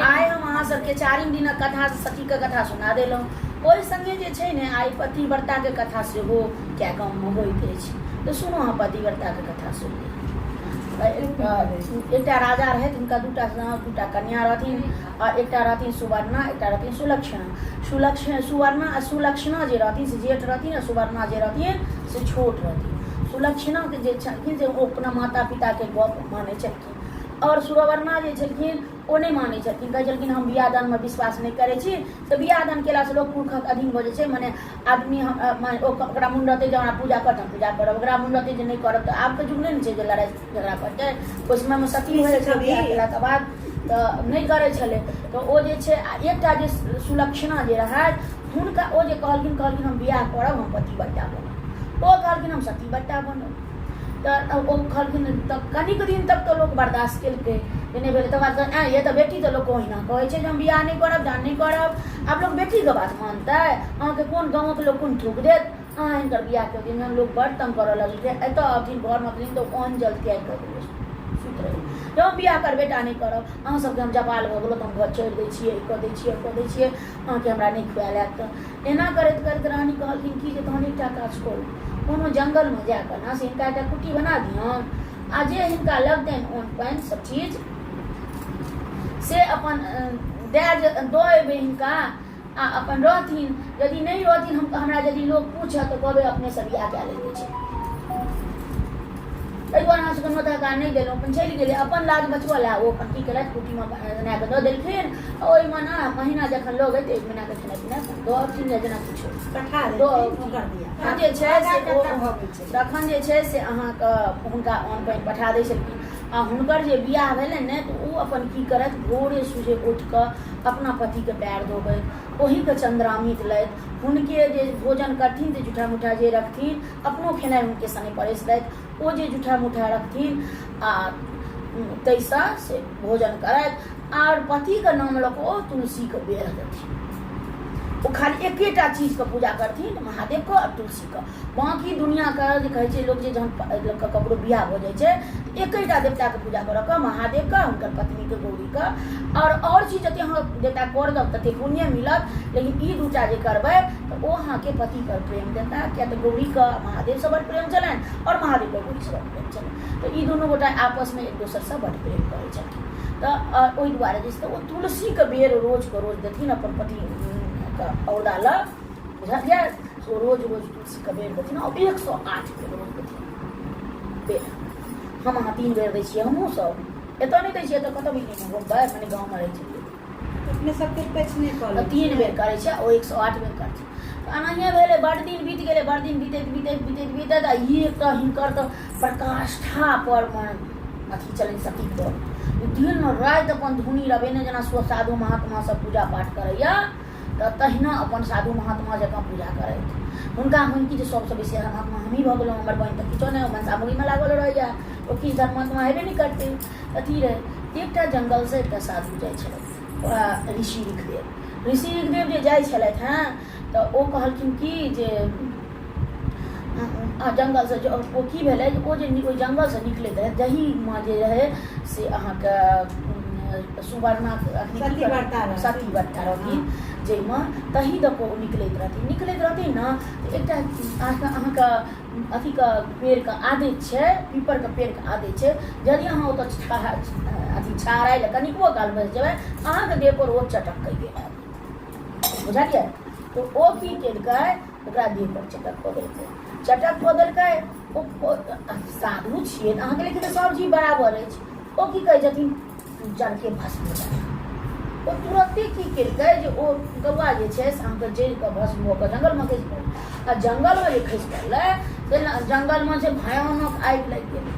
आइ हम अहाँ सबके चारिम दिनक कथा सतीके कथा सुना देलहुँ। ओहि सङ्गे जे छै ने आइ पतिव्रताके कथा सेहो कए गाममे होइत अछि। तऽ सुनू अहाँ पतिव्रताके कथा सुनू। एकटा राजा रहथि, हुनका दूटा दूटा कन्या रहथिन आ एकटा रहथिन सुवर्णा, एकटा रहथिन सुलक्षणा। सुलक्षण सुवर्णा आ सुलक्षणा जे रहथिन से जेठ रहथिन आ सुवर्णा जे रहथिन से छोट रहथिन। सुलक्षणाके जे छलखिन से ओ अपना माता पिताके गप मानै छलखिन आओर सुवर्णा जे छलखिन ओ नहि मानै छलखिन। कहै छलखिन हम बियाह दानमे विश्वास नहि करै छी, तऽ बियाह दान केलासँ लोक पुरखक अधीन भऽ जाइ छै, मने आदमी हम ओकरा मोन रहतै जे हमरा पूजा कर तऽ हम पूजा करब, ओकरा मोन रहतै जे नहि करब। तऽ आबके युग नहि ने छै जे लड़ाइ झगड़ा करतै। ओहि समयमे सती होइ छलै बियाह केलाके बाद, तऽ नहि करै छलै। तऽ ओ जे छै आ एकटा जे सुलक्षणा जे रहथि हुनका ओ जे कहलखिन कहलखिन हम बियाह करब, हम पतिव्रता बनब। ओ कहलखिन हम सतीव्रता बनब। तऽ ओ कहलखिन तऽ कनिक दिन तक तऽ लोक बर्दाश्त केलकै जे नहि भेलै। तकर बाद आँय ये तऽ बेटी तऽ लोक ओहिना कहै छै जे हम बियाह नहि करब, दान नहि करब। आब लोक बेटीके बात मानतै? अहाँके कोन गाँवक लोक कोन थूक देत? अहाँ हिनकर बियाह कऽ दियौ। लोक बड़ तंग करऽ लगलकै। एतऽ अबथिन घरमे अबथिन तऽ अन्न जल त्यागि कऽ सुति रहै जे हम बियाह करबे टा नहि करब, अहाँ सबके हम जपाल भऽ गेलहुँ तऽ हम घर छोड़ि दै छियै, ई कऽ दै छियै, ओ कऽ दै छियै, अहाँके हमरा नहि खुआयल हैत। तऽ एना करैत करैत रानी कहलखिन कि जे तहन एकटा काज करू, कोनो जङ्गलमे जा कऽ ने से हिनका एकटा कुटी बना दियौन आ जे हिनका लगतनि अन्न पानि सब चीज से अपन दए दऽ अयबै हिनका आ अपन रहथिन। यदि नहि रहथिन हम हमरा यदि लोक पूछत तऽ कहबै अपनेसँ बियाह कए लेने छै, एहि दुआरे अहाँ सबके नोत हकार नहि देलहुँ, अपन चलि गेलै। अपन लाज बचबऽ लए ओ अपन की केलथि, कुटीमे बना कऽ दऽ देलखिन। ओहिमे ने महीना जखन लगै तऽ एक महीनाके खेनाइ पिनाइ अपन दऽ अबथिन या जेना किछु तखन जे छै से तखन जे छै से अहाँके हुनका अन्न पानि पठा दै छलखिन। आ हुनकर जे बियाह भेलनि ने तऽ ओ अपन की करथि, भोरे सुबह उठि कऽ अपना पतिके पैर धोबैत, ओहीके चन्द्रामित लैत, हुनके जे भोजन करथिन तऽ जूठा मूठा जे रखथिन, अपनो खेनाइ हुनके सने परसि दैत, ओ जे जूठा मूठा रखथिन आ ताहिसँ से भोजन करथि। आर पतिके नाम लऽ कऽ ओ तुलसीके बेर देथिन। ओ खाली एकेटा चीजके पूजा करथिन, महादेवके आओर तुलसीके। बाँकी दुनिआँके जे कहै छै लोक जे जहन लोकके ककरो बियाह भऽ जाइ छै तऽ एकेटा देवताके पूजा करऽके, महादेवके, हुनकर पत्नीके गौरीके। आओर चीज जतेक अहाँ देवता कर देब ततेक पुण्य मिलत, लेकिन ई दूटा जे करबै तऽ ओ अहाँके पतिपर प्रेम देता। किया तऽ गौरीके महादेवसँ बड़ प्रेम छलनि आओर महादेवके गौरीसँ बड़ प्रेम छलनि। तऽ ई दुनू गोटा आपसमे एक दोसरसँ बड़ प्रेम करै छलखिन। तऽ ओहि दुआरे जे छै ओ तुलसीके बेर रोजके रोज देथिन अपन पतिके औरदा लग, बुझलियै? से ओ रोज रोज तुलसीके बेर देथिन आ 108 बेर रोज देथिन बेर। हम अहाँ 3 बेर दै छियै, हमहूँ सब एतऽ नहि दै छियै, एतऽ कतऽ घुमबै, मने गाँवमे रहै छलियै। अपने सबके पैछ नहि कऽ लै 3 बेर करै छै, ओ 108 बेर करै छै। तऽ एनाहिए भेलै, बड़ दिन बीत गेलै। बड़ दिन बीतैत बीतैत बीतैत बीतैत आ ई एकटा हिनकर तऽ प्रकाष्ठा पर अथी छलनि सतीपर, दिन राति अपन धुनी रवेने जेना साधु महात्मा सब पूजा पाठ करैया तऽ तहिना अपन साधु महात्मा जकाँ पूजा करैत। हुनका होइन कि जे सबसँ बेसी धर्मात्मा हमही भऽ गेलहुँ, हमर बहिन तऽ किछो नहि, ओ मनसामुगीमे लागल रहैया, ओ किछु धर्मात्मा हेबे नहि करतै। अथी रहै एकटा जङ्गलसँ एकटा साधु जाइ छलथि, ऋषि ऋखदेव। ऋषि ऋखदेव जे जाइ छलथि हँ तऽ ओ कहलखिन कि जे जङ्गलसँ जे ओ की भेलै ओ जे ओहि जङ्गलसँ निकलैत रहै जाहिमे जे रहै से अहाँके सुवर्णा सतीव्रता रहथिन जाहिमे, तही दऽ कऽ ओ निकलैत रहथिन। निकलैत रहथिन ने तऽ एकटा अहाँके अथीके पेड़के आदति छै, पीपरके पेड़के आदति छै, यदि अहाँ ओतऽ अथी छाहराइ लए कनिकबो काल बैस जेबै, अहाँके देहपर ओ चटक गेल, बुझलियै? तऽ ओ की केलकै, ओकरा देहपर चटक कऽ देलकै, चटक कऽ देलकै। ओ साधु छियै तऽ अहाँके लेकिन सब जीव बराबर अछि। ओ की कहै छथिन, जड़के भस्म हो जाए। ओ तुरते की केलकै जे ओ कौआ जे छै से अहाँके जड़िकऽ भस्म भऽ कऽ जङ्गलमे खसि पड़लै। आ जङ्गलमे जे खसि पड़लै से जङ्गलमे जे भयानक आगि लागि गेलै।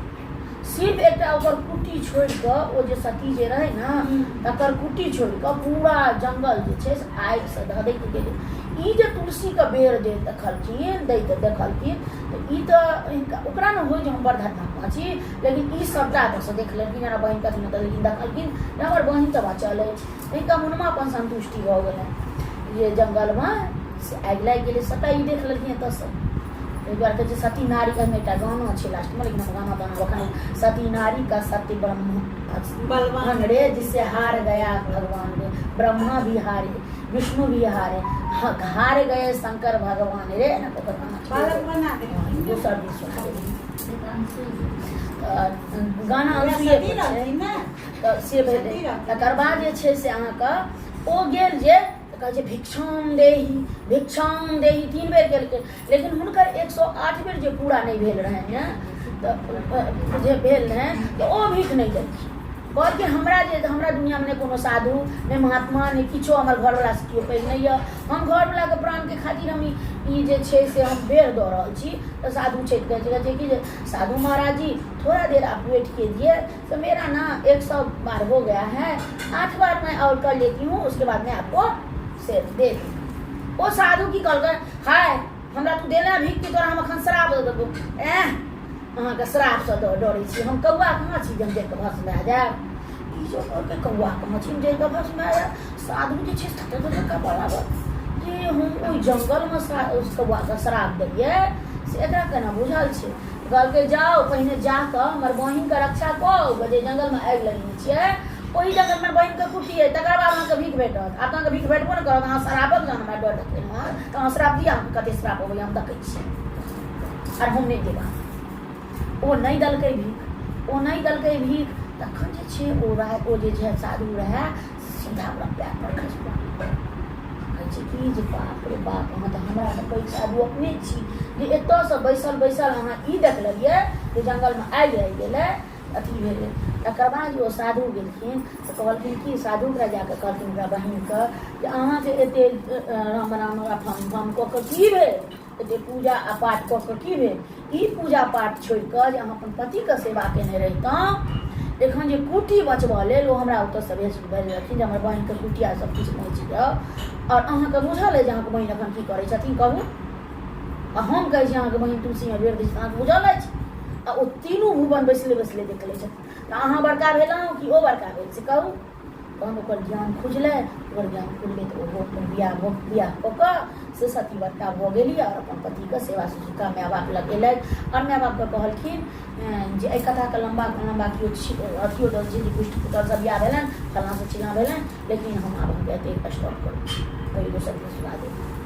सिर्फ एकटा ओकर कुटी छोड़ि कऽ, ओ जे सती जे रहै ने तकर कुटी छोड़ि कऽ पूरा जङ्गल जे छै से आगिसँ धधकि गेलै। ई जे तुलसीके बेर जे देखलखिन, दैत देखलखिन, तऽ ई तऽ हिनका ओकरा ने होइ जे हम बड़ धर्मात्मा छी, लेकिन ई सभटा एतऽसँ देख लेलखिन हमरा बहिन कथी मतलब, लेकिन देखलखिन जे हमर बहिन तऽ बचल अछि। हिनका मोनमे अपन सन्तुष्टि भऽ गेलनि जे जङ्गलमे से आगि लागि गेलै, सभटा ई देख लेलखिन एतऽसँ। ताहि दुआरे कहै छै सती नारी, एहिमे एकटा गाना छै लास्टमे, लेकिन हम गाना ताना एखन, सती नारी का सत्य ब्रह्म बलवान रे, जिससे हार गया भगवान रे, ब्रह्मा भी हारे, विष्णु भी हारे, हार गए शंकर भगवान रे, एना कऽ कऽ गाना छै। बालक बना देलखिन। दोसर दिन सुना देबै तऽ गाना वएह अनुसूये सती पर छै। रहथिन ने। तऽ से भेलै। सती रहथिन। तकर बाद जे छै से अहाँके ओ गेल जे तऽ कहै छै भिक्षाम देही, भिक्षाम देही, 3 बेर केलकै, लेकिन हुनकर 108 बेर जे पूरा नहि भेल रहनि ने, तऽ जे भेल रहनि तऽ ओ भीख नहि देलखिन। कहलखिन हमरा जे हमरा दुनिआँमे नहि कोनो साधु, नहि महात्मा, नहि किछो, हमर घरवलासँ केओ पैघ नहि यऽ, हम घरवलाके प्राणके खातिर हम ई जे छै से हम बेर दऽ रहल छी। तऽ साधु छथि, कहै छै कि जे साधु महाराज जी, थोड़ा देर आप वेट कीजिए, तो मेरा ना 100 बार हो गया है, 8 बार मैं और कर लेती हूँ, उसके बाद मैं आपको से दे दूँ। ओ साधु की कहलकै, हाय हमरा तू देले भीख कि तोरा हम एखन श्राप दऽ देबो। एह, अहाँके श्रापसँ डरै छी हम, कौआ कहाँ छी जे हम देख कऽ भस्म भए जायब? ई जो कहलकै कौआ कहाँ छी हम देख कऽ भस्म भए जायब, साधु जे छै थर थर काँपऽ लागल जे हम ओहि जंगलमे कौआके श्राप देलियै से एकरा केना बुझल छै? कहलकै जाउ, पहिने जा कऽ हमर बहिनके रक्षा कऽ, जे जंगलमे आगि लगेने छियै ओहि जंगलमे बहिनके कुटी अइ, तकर बाद अहाँके भीख भेटत। आब तऽ अहाँके भीख भेटबो नहि करत, अहाँ श्रापक जहन हमरा डर देखेलहुँ हँ तऽ अहाँ श्राप दिअ, अहाँके कतेक श्राप अबैए हम देखै छी, आर हम नहि देब। ओ नहि देलकै भीख, ओ नहि देलकै भीख। तखन जे छै ओ रहै, ओ जे छै साधु रहै, सीधा ओकरा पैर पर खसि पड़ल। कहै छै कि जे बाप रे बाप, अहाँ तऽ हमरा तऽ पैघ साधु अपने छी जे एतऽसँ बैसल बैसल अहाँ ई देख लेलियै जे जंगलमे आगि लागि गेलै, अथी भेलै। तकर बाद जे ओ साधु गेलखिन तऽ कहलखिन कि साधु ओकरा जाकऽ कहलखिन ओकरा बहिनके जे अहाँके एते राम राम फम फम कऽ कऽ की भेल, एते पूजा आ पाठ कऽ कऽ की भेल? ई पूजा पाठ छोड़ि कऽ जे अहाँ अपन पतिके सेवा केने रहितहुँ, एखन जे कुटी बचबऽ लेल ओ हमरा ओतऽसँ भेज भेजलखिन जे हमर बहिनके कुटिया सब किछु पहुँच जाउ, आओर अहाँके बुझल अइ जे अहाँके बहिन एखन की करै छथिन? कहू। आ हम कहै छी अहाँके बहिन तुलसीमे बेर दै छथिन, अहाँके बुझल अछि? आ ओ तीनू भुवन बैसले बैसले देख लै छथिन, तऽ अहाँ बड़का भेलहुँ कि ओ बड़का भेल से कहू? तहन ओकर ज्ञान खुजलै। ओकर ज्ञान खुजलै तऽ ओहो अपन बियाह भऽ बियाह कऽ कऽ से सतीव्रता भऽ गेली आओर अपन पतिके सेवा शुश्रूषा माय बाप लग एलथि आओर माय बापके कहलखिन जे एहि कथाके लम्बा लम्बा केओ अथियो दऽ छै जे कुष्ठ पुतरसँ बियाह भेलनि, फल्लाँसँ चिल्लाँ भेलनि, लेकिन हम आब अहाँके एतेक स्टॉप करू छी, कहियो दोसर दिन सुना देब।